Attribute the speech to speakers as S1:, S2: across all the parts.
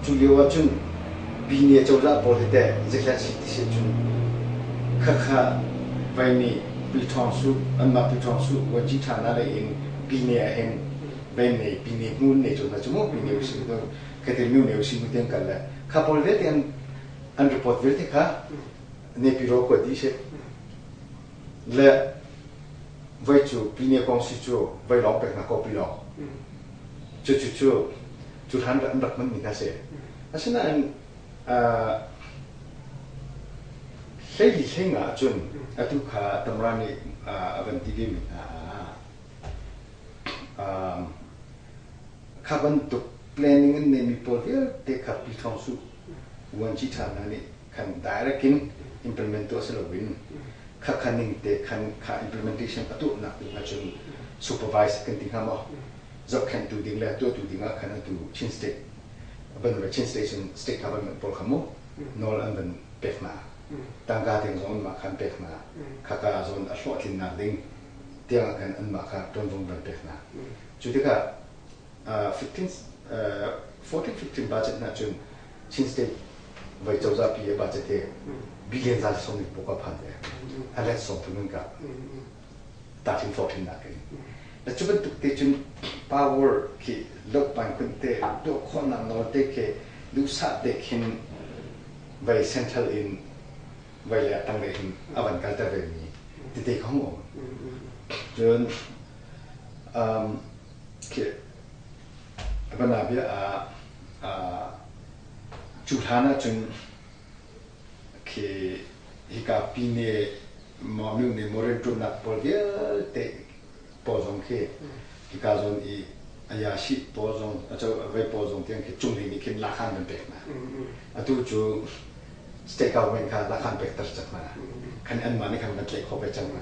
S1: Cu lio ahcun Pyine cozah pawl hi teh zeihlan si ti si cun khakha vai nih Pyithawngsuh anmah Pyithawngsuh vuanci ṭha hna lei in Pyine ah hin vai nei Pyine hmun nei cu hna cu mu Pyine usih mu khatil nu ne usih mu ti an kal le kha pawl vialte an an report vialte kha Nepiro kuat dih si le voi cu Pyine kong si cu voi lawng pek hna copy lawng cucu cu cu hlan an rak hmanmi kha a si. Asinain hleili hleng ahcun atu kha Tamra nih a van ti vemi hna ah kha bantuk planning an neimi pawl vialte kha Pi Thawng Su vuanci ṭha hna nih khan direct in implement tuah si loin kha kha ning te khan kha implementation a tuahnak ding ahcun supervise kan ti hnga maw zohkhenhtu ding le tuahtu ding ah khan atu Chin State van le Chin State cun state government pawl kha mu nawl an van pek hna tangka tiang zong anmah kha an pek hna khaka zawn a hlawhtlinnak ding tiang ah khan anmah kha ṭuanvo an van pek hna. Cu tikah 15 14 15 budget hna cun Chin State voi cozah pi a budget hi billion za sawm puk a phan ve a let 30 in ka 13 14 nakin na cu bantuk te cun power khi lokpan kun te tuah khawhnak nawl te khi duhsah te khin vai central in vai le tanglei hin a van kalter ve mi tete kha hung um. Cun khi banabia ah cu hlan ahcun khi hika pine maw myu maw rianṭuannak pawl vialte pawl zong khi hika zawn i ayashi pawl zong vei pawl zong tiang khi cunglei nih khin lakhan kan pek hna. Atu cu state government kha lakhan pekter cang hna. Khan anmah nih khan van tlaih khawh ve cang hna.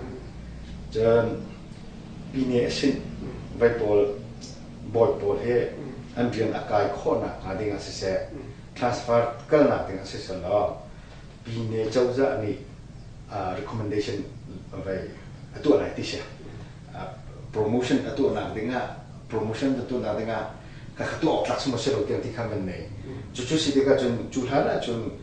S1: Cun pine a sin vei pawl bawi pawl hi an rian a kai khawhnak hnga ding ah siseh transfer kalnak ding ah siseh law Pyine cozah nih recommendation vai a tuah lai ti si. Promotion a tuahnak dingah promotion a tuahnak dingah ka kha tuah awk tlak sum a si lo tiang ti kha van nei. Cucu si tikah cun cu hlan ah cun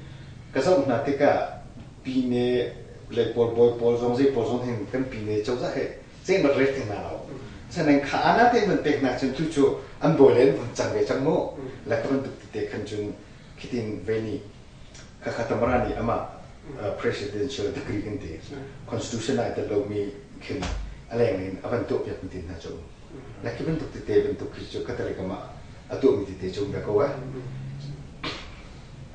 S1: ka zoh hna tikah Pyine le pawl bawi pawl zong zei pawl zong hin kan pyine cozah he zein rak rel theng hna lo. Asinain kha ana tein van pek hna cun cu cu an bawi le an vun cang ve cang mu. Le ka bantuk tete khan cun khitin ve nih Khakha Tamara nih amah presidential degree kan ti constitution ah i tel lomi khin a leng in a van tuahpiak mi te hna cu like khi bantuk tete bantuk khi cu Catholic amah a tuahmi tete cu um ve ko eh.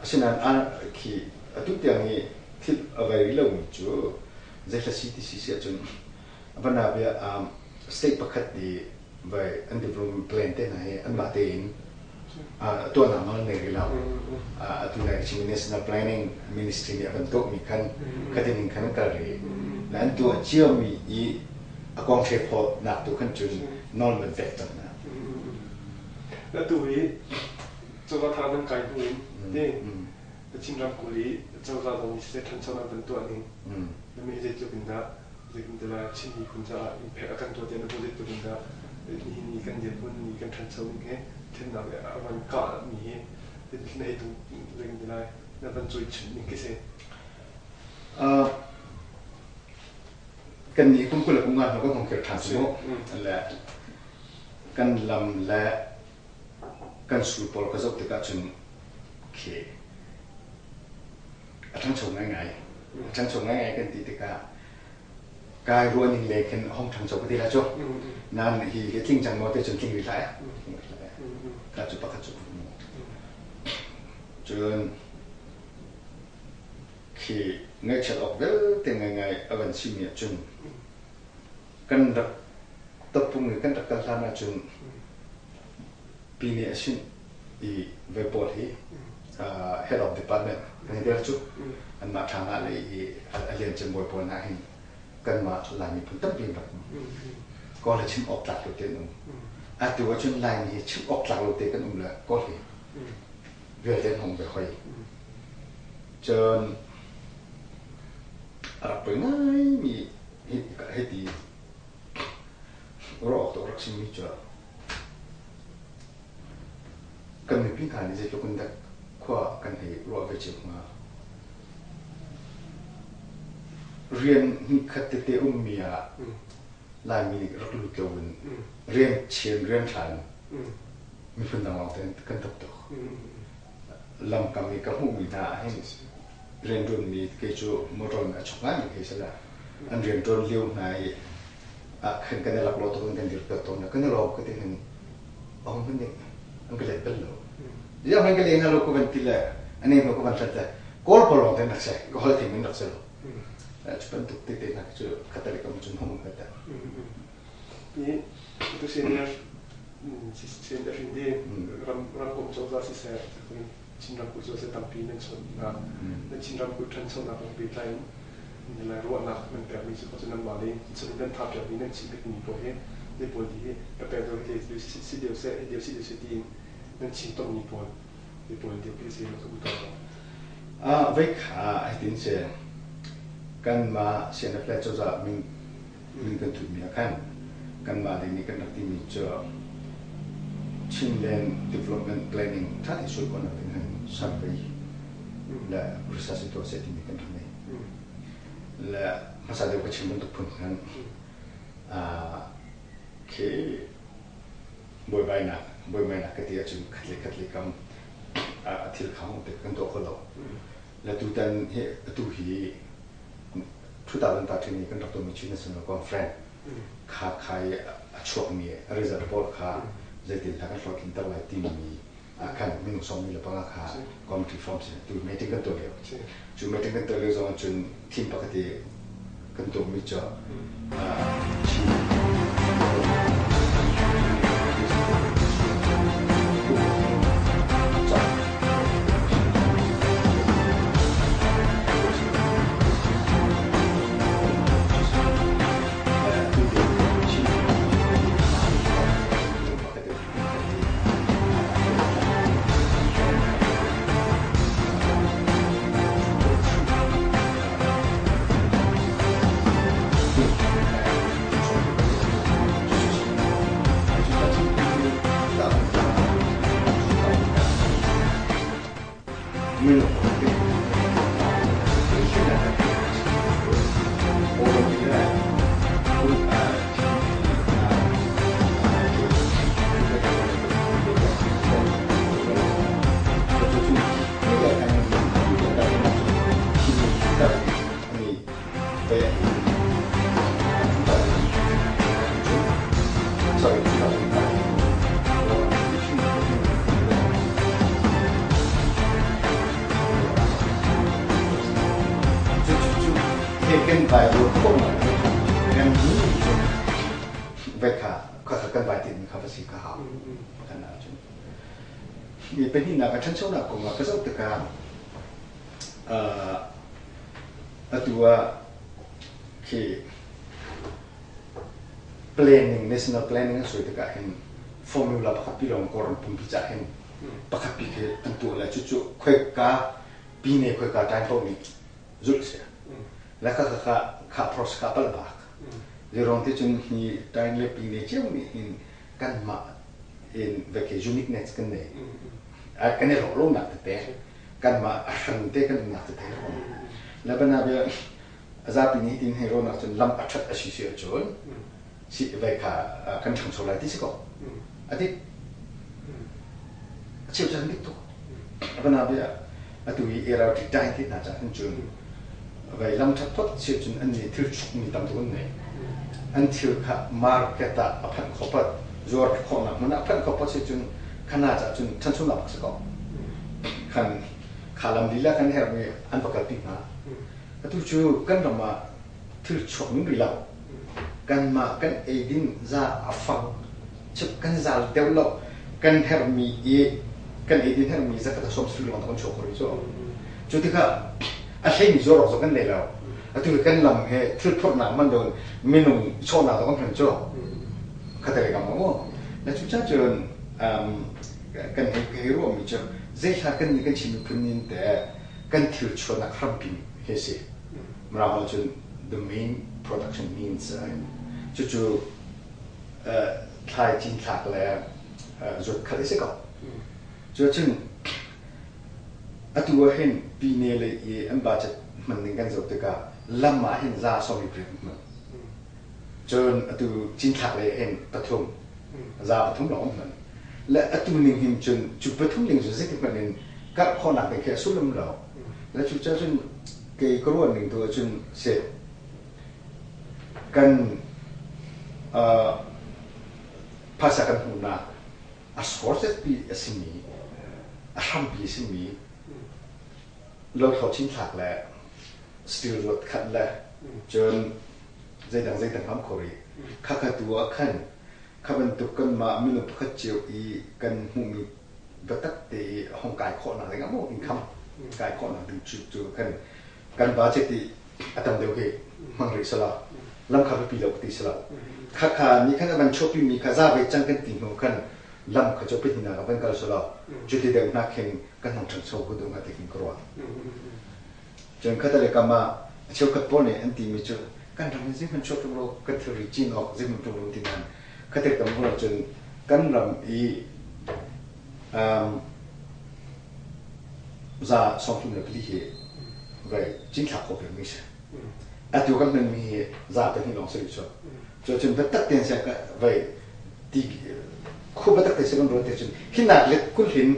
S1: Asinain khi atu tiang i thil a vai rih lomi cu zeihla si ti si si ahcun vanabia state pakhat i vai an development plan te hna hi anmah tein tuahnak nawl an ngei rih lo. Atu nai chim National Planning Ministry nih a van tuahmi khan khatin in khan an kal rih. Le an tuah ciomi i a kong hre phawtnak tu khan cun nawl van pek cang hna.
S2: Atu hi cozah thar nan kai hnu in ti Chin ramkulh i cozah zong nih siseh ṭhanchonak van tuah ning na mi hi zeitluk in dah zeitintiah Chin miphun caah impact a kan tuah tiah na hmuh zeitluk in dah nihin ni kan dirhmun ni kan ṭhancho ning hi thlennak a van kah mi hi na hei tung zeitintiah na van cawi chim ning khi si.
S1: Kan nih kum 20 le kum nga hnu kan hung kir ṭhan cu le kan lam le kan sul pawl ka zoh tikah cun khi a ṭhangcho ngaingai. A ṭhangcho ngaingai kan ti tikah kai ruahning le khin a hung ṭhangcho ka ti la cu. Nain hi hi tling cang maw te cun tling rih hlah eh. Tling rih hlah eh. Ka cu pakhat cu ka hmu. Cun khi ngaihchiat awk vialte ngaingai a van simi ahcun kan rak tapung i kan rak kal hlan ahcun Pine a sin i ve pawl hi head of department kan i tel cu anmah ṭha ngah le i a lian cem bawi pawl hna hin kanmah Lai miphun tampi an rak um. Kawl hi chim awk tlak lo te an um. Atu ahcun Laimi hi chim awk tlak lo te kan um le Kawl hi vialte an hung ve hoi. Cun a rak poi ngaimi hei ti ruah awk rak chimmi cu kan mipi hna nih zeitluk in dah Khua kan hei ruah ve cio hnga. Rian hnih-khat tete ummi ah Laimi nih rak lut loin rian chian rian hlan miphun dang lawng tein kan thawk tuk. Lamkam i ka hmuhmi hna ah hin rianṭuanmi kei cu motor in a chok ngaimi khi si la. An rianṭuan lio hna i ah khan kan i laklawh tuk in kan dir piak tawn kan i lawm ka ti hin ahung hman nih an ka let bal lo. Ziang hmanh ka le hna lo ka van ti le ane hnu ka van hlat le Kawl pawl lawng te rak si ka holh thim in rak si lo. Cu bantuk tete hna cu khattelei kam cun hung hmet.
S2: I tu senior sin a hrin di ram ramkomh cozah siseh Chin ramkulh cozah tampi nan chawnh hna. Nan Chin ramkulh ṭhanchonak kong pehtlai in lai ruahnak nan pekmi cu cu nanmah lei in nan tha piakmi nan chim bikmi pawl hi zei pawl ti hi ka pek deuh hi si deuh seh hi deuh si deuh seh tiin nan chim tonmi pawl zei pawl deuh khi si ka u tawn.
S1: Vei kha hitin si kanmah CNF le cozah min min kan thutmi ah khan kanmah lei nih kan rak timi cu Chinland Development Planning ṭha tein suai khawhnak ding hin survey le research tuah seh timi kan rak ngei. Le hmasa deuh ka chim bantuk phun khan khi buaibainak buaibainak ka ti ahcun khat le khat le kam thil kha hong kan tuah kho lo. Le tutan hi atu hi 2013 i kan rak tuahmi Chin National Conference kha kha i a chuakmi result pawl kha zeitin dah kan hlawhtlinter lai timi ah khan minung 45 kha committee form si tu meeting kan tuah lio. Cu meeting kan tuah lio zong cun theme pakhat i kan tuahmi cu Chin Kan vai khawhnak kan vai kha kha kan vai timi kha va si ka hau kan ahcun mi pahnihnak a ṭhanchonak kong ah ka zoh tikah atu ah khi planning national planning an suai tikah hin formula pakhat pi lawng Kawlram pumpi cah hin pakhat pi khi an tuah le cucu khoika pine khoika time paoh nih zulh a si. Le kha kha kha process kha palh bak. Zeiruang ti cun hi time le pine cio nih hin kanmah in veke uniqueness kan nei. Kan i rawh lonak tete kanmah a hran te kan umnak tete rom. Le bana bia a zapi nih tin hei rawnak cun lam a ṭhat a si si ahcun si ve kha kan ṭhangcho lai ti si ko. A dik. A cheu caan dik tuk. A bana bia atu i era ṭi ṭai ti hna cah hin cun vei lam ṭhat phot si cun an nih thil chukmi tam tuk an nei. An thil kha market ah a phanh kho pat zuar khawhnak hmun ah a phanh kho pat si cun khana cah cun ṭhanchonak bak si ko. Khan kha lam lila kan herhmi an va kalpi hna. Atu cu kan ram ah thil chuak ning rih lo. Kanmah kan eidin za a fang chip kan zal deuh lo. Kan herhmi i kan eidin herhmi zakhat a sawm sarih lawng kan chuak kho rih cu. Cu tikah a hleimi zuar awk zong kan nei lo. Atu hi kan lam he thil phurhnak man lo minung chawhnak zong kan hman cu. Khatalei kam mu. Na cu cha cun kan hei hei ruahmi cu zeihla kan nih kan Chin miphun nin te kan thil chuahnak hrampi hi a si. Mirang holh cun the main production means cucu thlai cinthlak le zuatkhalh a si ko. Cuacun Atu ah hin pine lei i an budget hman ning kan zoh tikah lam ah hin 118 an hman. Cun atu cinthlak lei ah hin pathum, 300 lawng an hman. Le atu ning hin cun cu pathum ning cun zeitik hmanh in karh khawhnak ding khi a sullam lo. Le cucaah cun kei ka ruah ning tu ahcun si kan phaisa kan hmuhnak a sources pi a simi, a hrampi a simi lothlo cinthlak le steel ruat khat le cun zeidang zeidang ham kho rih. Khakha tu ah khan kha bantuk kanmah minung pakhat cio i kan hmuhmi biatak te i hong kai khawhnak ding ah maw income kai khawhnak ding cu cu khan kan budget i a tam deuh hi hmang rih selaw lam kha biapi lo ti selaw khakha nih khan a van chuahpi mi kha za ve cang kan ti hnu khan lam kha cu pahnihnak ah van kal selaw cuti deuh hna khin kan hong ṭhangcho ko ding ti khin ka ruah. Cun khatale kam ah a cheukhat pawl nih an timi cu kan ram in zeihmanh chuak ṭung lo kan thilri cin awk zeihmanh ṭung lo ti nain khatel kam hmuh ahcun kan ram i 34% hi vei cinthlak khawh pengmi si. Atu kan hmanmi hi 2% lawng si rih cu. Cucun biatak tein sia vei ti khu biatak tein si kan ruat te cun hinak let kul hin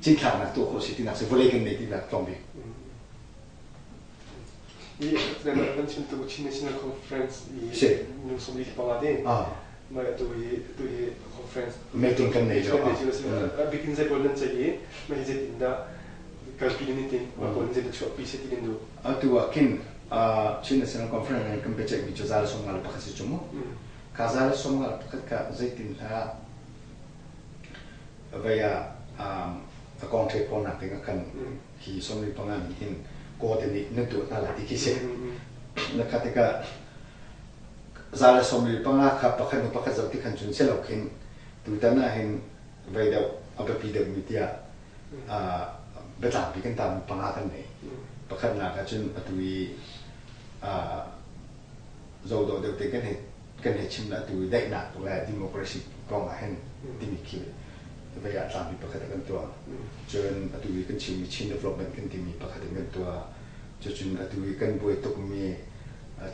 S1: cinthlaknak tuah khawh si tinak si vawlei kan nei tinak tlawm bik.
S2: I kan chim tu Chin National Conference i nu 45 te mai atu hi tu hi conference
S1: meeting kan nei
S2: lo bikin zei pawl nan cei i mai zei tin dah kalpi nan tin ma pawl zei chuah pi se ti kan du
S1: atu ah khin Chin National Conference kan biaceih mi cu 151 si cu mu ka 151 ka zeitin hla vei ah a kong the khawhnak ding ah khan hi 45 nih hin kawte nih nan tuah hna lai ti khi si. Na kha tikah 145 kha pakhat hnu pakhat zoh ti khan cun si lo khin tutan ah hin vei deuh a biapi deuhmi tiah biatlangpi kan tam panga kan nei. Pakhatnak ah cun atu i zohdawh deuh te kan hei kan hei chim atu i daihnak le democracy kong ah hin timi khi vei ah tlangpi pakhat ah kan tuah. Cun atu i kan chimmi Chin development kan timi pakhat in kan tuah. Cucun atu i kan buai tukmi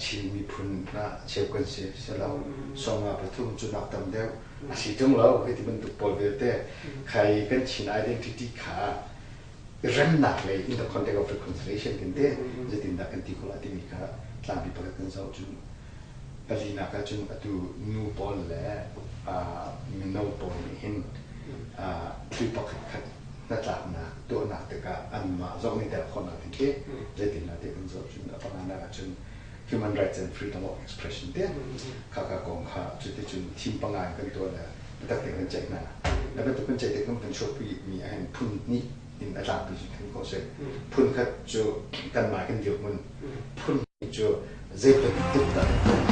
S1: Chin miphun ah cheu kan si silo 53 cu nak tam deuh a si ṭung lo hei ti bantuk pawl vialte khai kan Chin identity kha remnak lei in the context of reconciliation kan ti zeitindah kan ti khawh lai timi kha tlangpi pakhat kan zoh. Cun palinak ahcun atu nu pawl le mino pawl nih hin thil pakhat khat hnatlaknak tuahnak tikah anmah zong nih tel khawhnak ding khi zeitindah ti kan zoh. Cun a panganak ahcun human rights and freedom of expression te khaka kong kha cuticun thim panga in kan tuah le biatak tein kan ceih hna. Na bantuk kan ceih tik kan chuahpi mi ahhin phun hnih in a tlangpi cu then khawh si. Phun khat cu kanmah kan dirhmun, phun hnih cu zei bantuk dah kan tuah.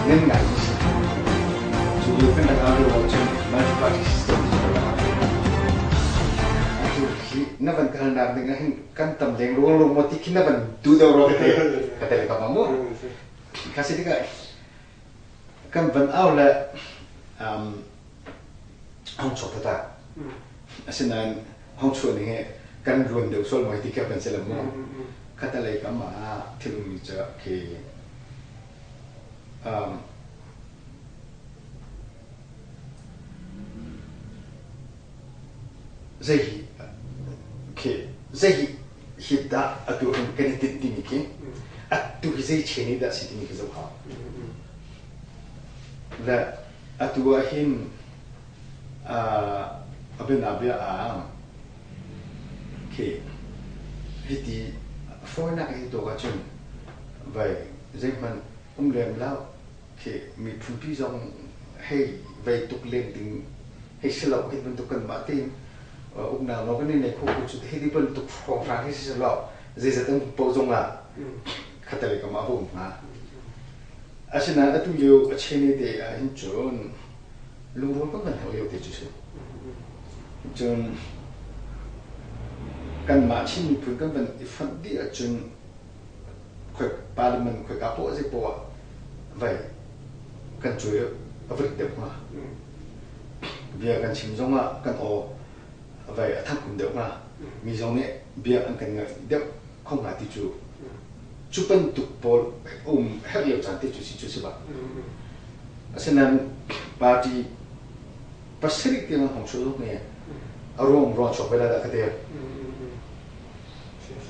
S1: Nan ngai mi si. Cu lio kan rak au lio ahcun multi-party system cu kan rak au. Atu hi na van ka halnak ding ah hin kan tam leng ruang lo maw ti khi na van tu deuh rua ka te ka te ka mu. Kha si tikah kan van au le hong chuak taktak. Asinain hong chuah ning hi kan ruan deuh sual maw ti khi kan si lo mu. Khatalei kam ah thil ummi cu khi. Zei hi khi zei hi hi dah atu hin kan i tinh timi khi atu hi zei chain nih dah si timi khi zoh hau. Le atu ah hin a bianabia ah khi hiti fawinak hi tuak ahcun vai zeihmanh um lem lo khi miphunpi zong hei vei tuk lem ding hei si lo hi bantuk kanmah tein uknak nawl kan i nei kho ko cu hei ti bantuk hrawnghrang hi si lo zeizat an poh zong ah khatalei kam ah a um hnga. Asinain atu lio a chene te ah hin cun lungrual kan kan herh lio te cu si. Cun kanmah Chin miphun kan van i fonh dih ahcun khoi parliament khoika poah zei poah vai kan cuai a va rit deuh hnga. Bia kan chim zongah kan aw vai a thang khun deuh hnga. Mi zong nih bia an kan ngaih deuh kho hnga ti cu cu bantuk pawl um herh lio caan te cu si cu si bak. Asinain party pasarih tiang an hong chuah zong hi a ruang ruang chuak ve lai dah ka ti.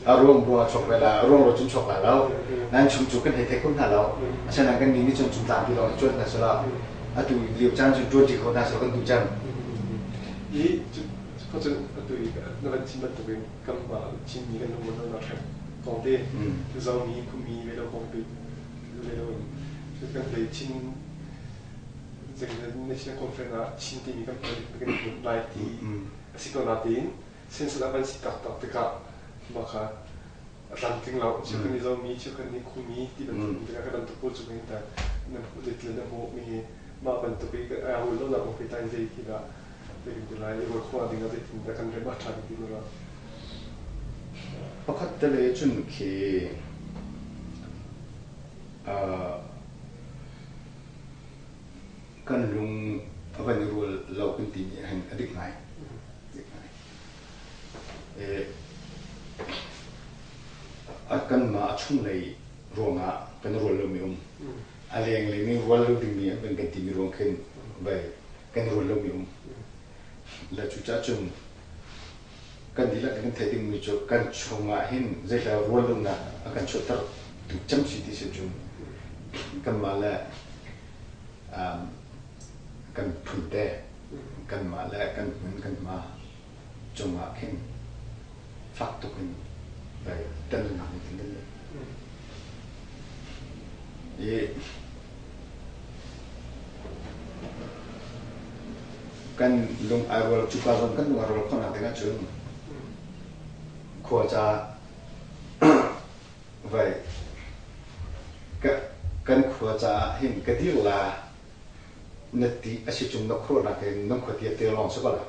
S1: A ruang ruang chuak ve la, a ruang ruang cun chuak lai lo. Nan chung cu kan hei thei kho hna lo. Asinain kan nih nih cun cung tlangpi lawng hi cuan hna sila atu lio caan cun ṭuan ṭi kho hna sila kan duh cang.
S2: I cu cun atu i na van chim bantukin kanmah Chinmi kan lung rualnak hrek kong te Zomi Khumi ve lo kong pi ve lo in kan hlei Chin National Conference ah Chin timi kan kan lai ti a si ko natein census ah van si taktak tikah mah kha a tlamtling lo. Cheukhat nih Zomi, cheukhat nih Khumi ti bantuk tikah kan bantuk pawl cu kan ta na zeitil na hmuh mi hi mah bantuk i a rul lo nak kong pehtlai zei khi dah zeitin ti lai i rual khawh ding ah zeitin dah kan remh a ṭha bik ti na ruah?
S1: Pakhat tele cun khi kan lung a van i rual lo kan timi ah hin a dik ngai. Kanmah a chunglei ruangah kan i rual lomi um. A lenglei nih rual lo dingmi an van kan timi ruang khin vai kan i rual lomi um. Le cucaah cun kan dihlak in kan theih dingmi cu kan chungah hin zeihla rual lonak a kan chuahter tu cem si ti si cun kanmah le kan phun te kanmah le kan hmun kan hma cungah khin fak tuk in vai tannak in kan ngei. I kan lung ai rual cuka zong kan lung ai rual khawhnak ding ahcun khua ca vai kan khua caah hin ka dir la na ti a si cung na khuaruahnak in nan khua ti a te lawng si ko la.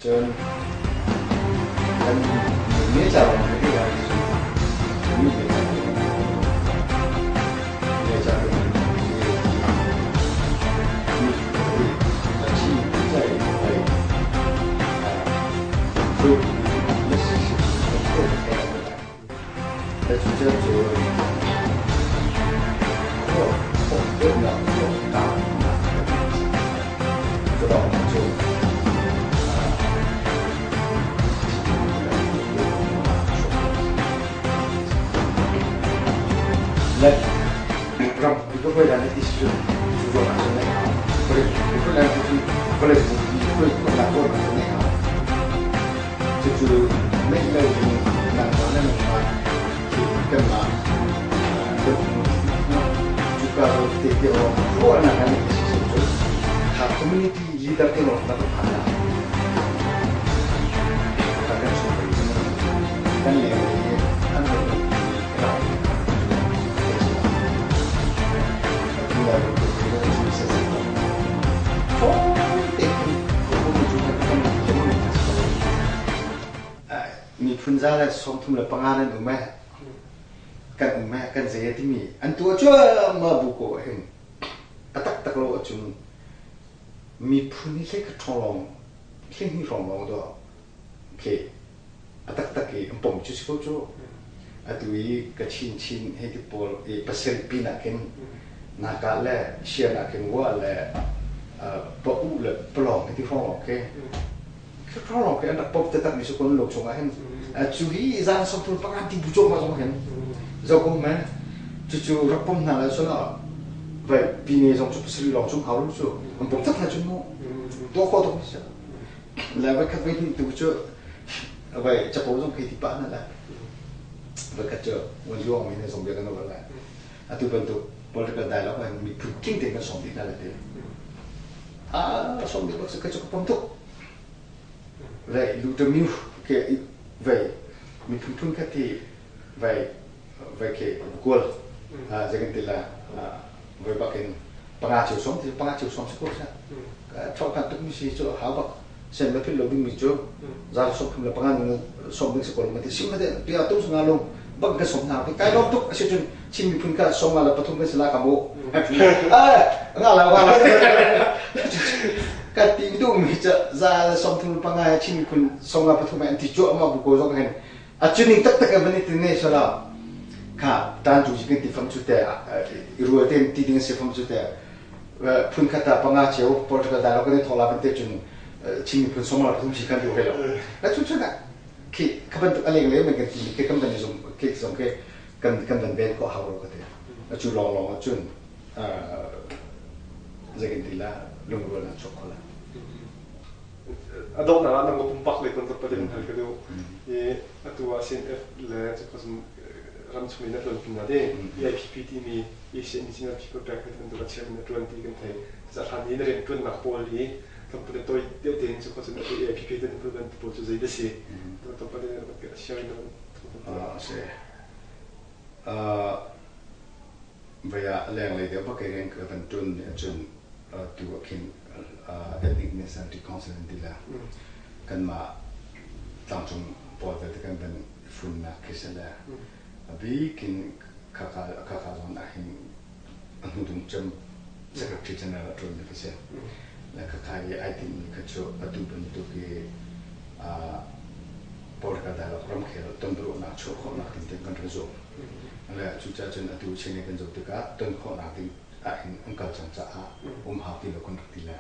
S1: Cun kan mi ca lawng ka ti lai cu mi he ca me ca mi a thi cai ai na si si Cucu neih lo in nangmah le nangmah khi kanmah cuka zawn te te awk ruahnak an neih si cu kha community leader te lawng na ka phan lai. Kha kan chung kan leng i an leng i rai Miphun za le 35 nan um eh kan um eh kan zei timi an tuah cuahmah bu ko hin a taktak lo ahcun miphun hi hlei khat hrawng lawng hlei hnih hrawng lawng dawh khi a taktak i an pom cu si ko cu. Atu i ka chinchin hei ti pawl i pasarih pin ah khin nakah le sian ah khin wa le pa u le palawng hei ti hrawng lawng khi. Khi lawng khi an rak pop taktak mi si kun lo chung ah hin. Cu hi zan sawmthum panga ti bu cawh ma zong hin. Zo ko me. Cucu rak pom hna lai sala vai pine zong cu pasarih lawng chung hau cu an pom tak hna cu mu. Tuah khawh tuk mi si. Le voi khat voi hnih tu cu vai capo zong khi ti pah hna lai. Voi khat cu wan zuang mi ne zong bia kan ruah lai. Atu bantuk political dialogue ah miphun tling tein kan sawm dih hna lai ti. Ah sawm dih bak si ka cu ka pom tuk. Vai lutamyu ke vai miphun phun khat hi vai vai ke kual zeikan ti la voi bak in panga cheu sawm ti panga cheu sawm si ko sa thok kan tuk mi si cu hau bak sen ma phil lo ding mi cu za sawm thum le panga nung sawm ding si ko ma ti sim ma te pia tum sunga lung bak ka sawm hna kai lawm tuk asi cun Chin miphun kha sawm nga le pathum kan si la ka mu nga la nga la ka ti duh mi cu za le 35 he Chin miphun sawm nga pathum an ti cu ama bu ko zong hin a cuning taktak in van i tin ne sala kha tan cu kan ti fam cu te i rual te ti ding si fam cu te phun khat ah panga cheu political dialogue kan i thawk la ban te cun Chin miphun sawm nga pathum si kan duh he lo la cu cun khi kha bantuk a leng le men kan ti khi kan van i zum khi zong khi kan kan van ven khawh hau lo ka ti. Cu lawnglawng ahcun zei kan ti la lungrualnak chuak kho la.
S2: A donghnak ah nang pumpak le kon tlawmpal in hal ka duh. I atu ah CNF le cun ramchung in a tluan pin ah di EIPP timi Asia Indigenous People Pact bantuk a chairman a ṭuan ti kan thei. Cucaah hlan i na rianṭuannak pawl hi tlawmpal tawi deuh tein cu cun atu EIPP bantuk pawl cu zei dah si? Tlawmpal in share in
S1: A si. Voi ah lenglei deuh bak in ka van ṭun ahcun tu ah khin Ethnic Nationality Council an ti le kanmah tlangcung pawl vialte kan van i funnak khi si le a bik in khaka zawn ah hin a hnudung cem Secretary General a ṭuanmi ka si. Le khakha i ai tinhmi kha cu atu bantuk i political dialogue ramkhel tonbiaruahnak chuah khawhnak ding tiang kan rak zuam. Le cucaah cun atu Chinlei kan zoh tikah ton khawhnak ding ahhin an kal cang caah um hau ti lo kan rak ti le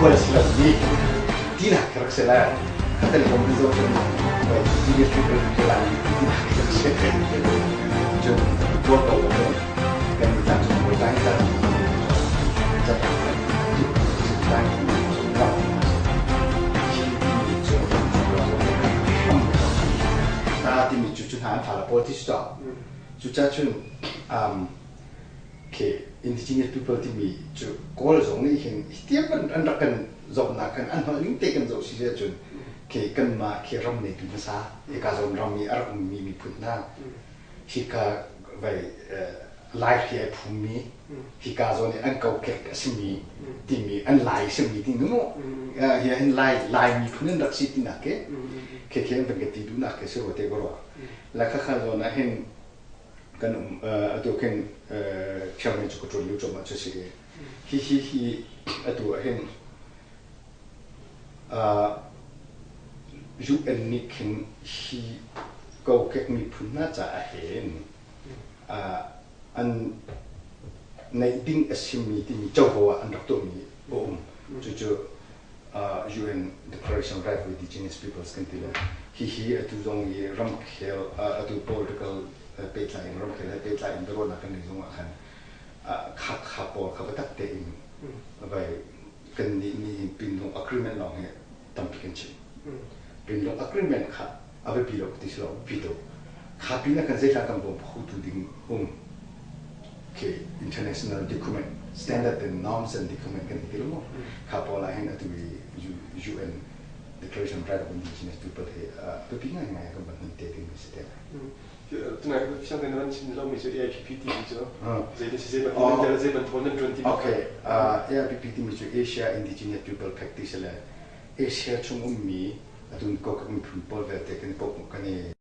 S1: Khual si lo mi tinak ka rak si lai khatal kom in zo cun ti triple lai tinak ka rak si cun tuah ko kan i tlak chung bawi lai ta timi cu cu hna an fa le pawl ti cu cucacun khi indigenous people timi cu Kawl zong nih hin hitiap an rak kan zohnak kan an hngalh ning te kan zoh si ahcun khi kanmah khi ram neitu hmasa hika zawn ram i a rak ummi miphun hna hika vai Lai hri ai phummi hika zawn i an kokek a simi timi an Lai simi ti nu hi hin Lai Lai miphun an rak si tinak ke khi khi an van ka ti duhnak ke si rua te ka ruah la kha kha zawn ah hin kan um atu khin chairman cu ka ṭuan lio cuahmah cu si i hi hi hi atu ah hin UN nih khin hi kokek miphun hna caah hin an neih ding a simi timi covo ah an rak tuahmi a um. Cucu UN Declaration of Rights of Indigenous Peoples kan ti le hihi atu zong i ramkhel atu political pehtlai in ramkhel he pehtlai in biaruahnak kan neih zong ah khan kha kha pawl kha biatak tein vai kan nih nihin Pinlung Agreement lawng hi tampi kan chim. Pinlung Agreement kha a biapi lo ka ti si lo, biapi tuk. Kha pin ah khan zeihlah kan bawm khotu ding um khi international document, standard and norms and document kan ti lo maw? Kha pawl ah hin atu i UN Declaration of Right of Indigenous People hi biapi ngaingai kan van hman te ding si te.
S2: Tunai fiang tein nan chim lomi cu AIPP timi cu zei si, zei bantuk zei bantuk nan ṭuan timi?
S1: Okay, AIPP timi cu Asia Indigenous People Practice le Asia chung ummi atu kokek miphun pawl vialte kan i kan i